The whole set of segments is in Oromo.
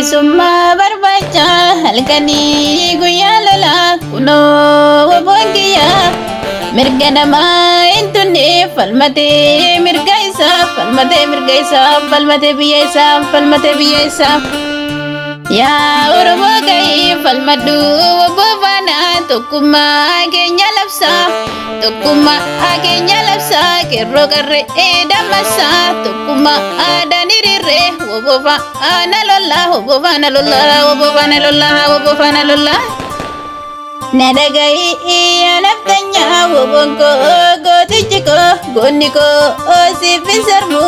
Bilisummaa barbaacha halkanii guyyaa lolaa kunoo woboon kiyyaa mirga namaa hin tunne falmatee mirga isaa falmatee mirga isaa falmatee biyya isaa falmatee biyya isaa. Yaa Oromoo ka'ii falmadhu woboo faana tokkummaa keenya labsaa tokkummaa keenya labsaa qeerroo qarree dammasaa tokkummaa aadaan hiriirree woboo faana lollaa woboo faana lollaa woboo faana lollaa woboo faana lollaa. Na dhaga'i anaftanya woboon koo gootichi koo goonni koo siif hin sarmu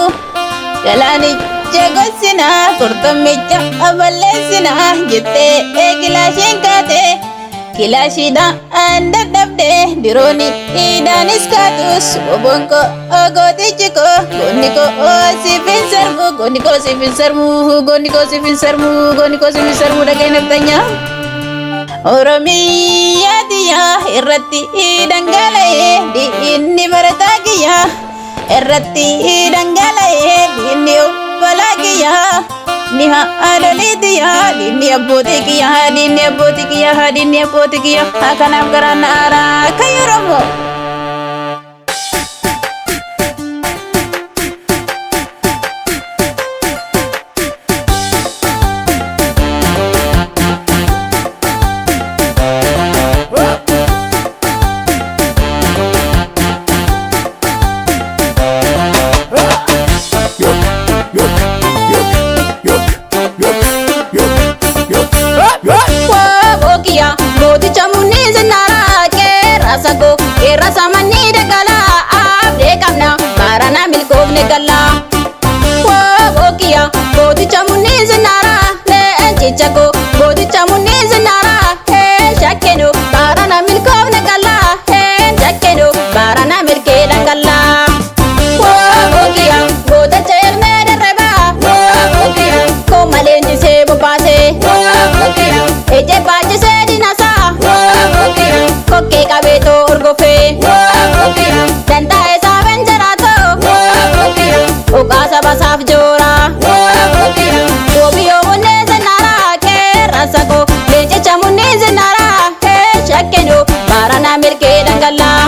galaanicha gossinaa qurxummicha balleessinaa jettee kilaashiin kaate kilaashiidhaan dadhabde dirooni idaanis kaatus woboon koo gootichi koo goonni koo siif hin sarmu goonni koo siif hin sarmu goonni koo siif hin sarmu goonni koo siif hin sarmu dhaga'i naftanyaa. Oromiyaa tiyyaa irratti dhangala'ee dhiinni barataa kiyyaa irratti dhangala'ee dhiinni obbolaa kiyyaa ni haadholii tiyyaa dhiinni abbootii kiyyaa dhiinni abbootii kiyyaa dhiinni abbootii kiyyaa kanaaf garaan na aaraa akka Oromoo. Bookiya gooticha munneen sinnaaraa qeerransa koo qeerransa manni dagalaa abdee qabna baarana milkoofne gallaa. Bookiya gooticha munneen sinnaaraa leencicha koo gooticha munneen sinnaaraa heen shakkenu baarana milkoofne gallaa heen shakkenu baarana milkee dhangallaa. Bookiya gooticha elmee darrabaa koo leenjisee bobbaasee. Ejje baachisee dinasaa kokkee qabeetoo urgufee dantaa isaa benjeraatoo dhugaa saba isaaf jooraa Wobiyyoo munneen sinnaaraa qeerransa koo leencicha munneen sinnaaraa hee shakkenu baarana milkee dhangalaa.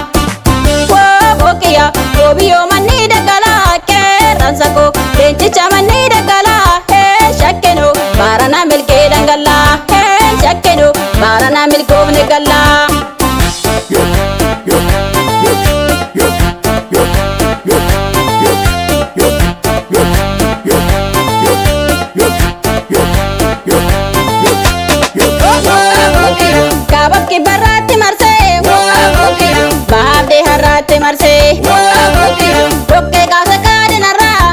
Wookiyya wobiyyoo manni dagalaa qeerransa koo leencicha manni dagalaa hee shakkenu baarana milkee dhangalaa hee shakkenu baarana milkoofne gallaa. Kaabaf kibbarraatti marsee bahaaf har'aatti marsee dhoqqee kaasa kaadinarraa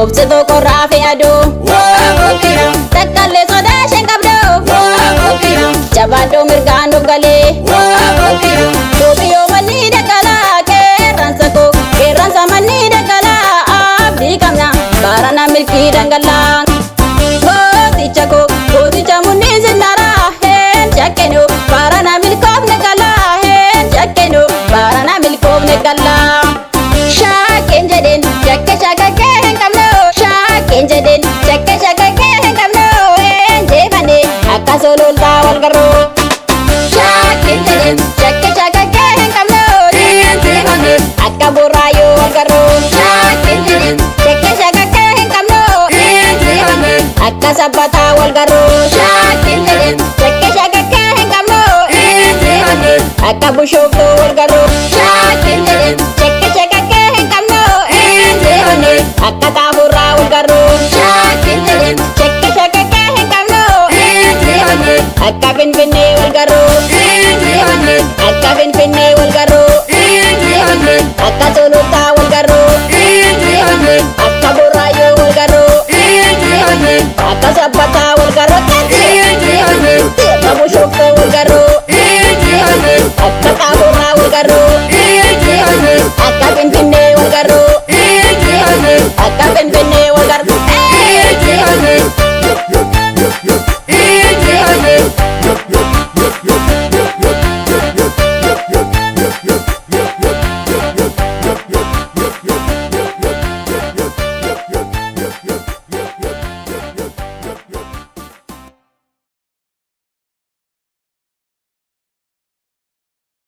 obse tokkorraa fi aduu takkaallee sodaa isheen qabdu jabaadhoo mirgaan dhuggalee Duubiyyoo manni dagalaa qeerransa koo qeerransa manni dagalaa abdii qabna baarana milkii dhangalaa. Gooticha koo gooticha munneen sinnaaraa heen shakkenu baarana milkoofne galaa heen shakkenu baarana milkoofne galaa. Shakkeen jedheen shakke shakkee hin qabnu shakkeen jedheen shakke shakkee hin qabnu heen jeefane akka sololtaa wal garuu. Shakkeen jedheen shakke shakkee hin qabnu heen jeefane akka boraayyoo wal garuu. Shakkeen jedheen shakke shakkee hin qabnu heen jeefane akka sabbataa wal garuu. Shakkeen jedheen shakke shakkee hin qabnu heen jeefane akka bushooftuu.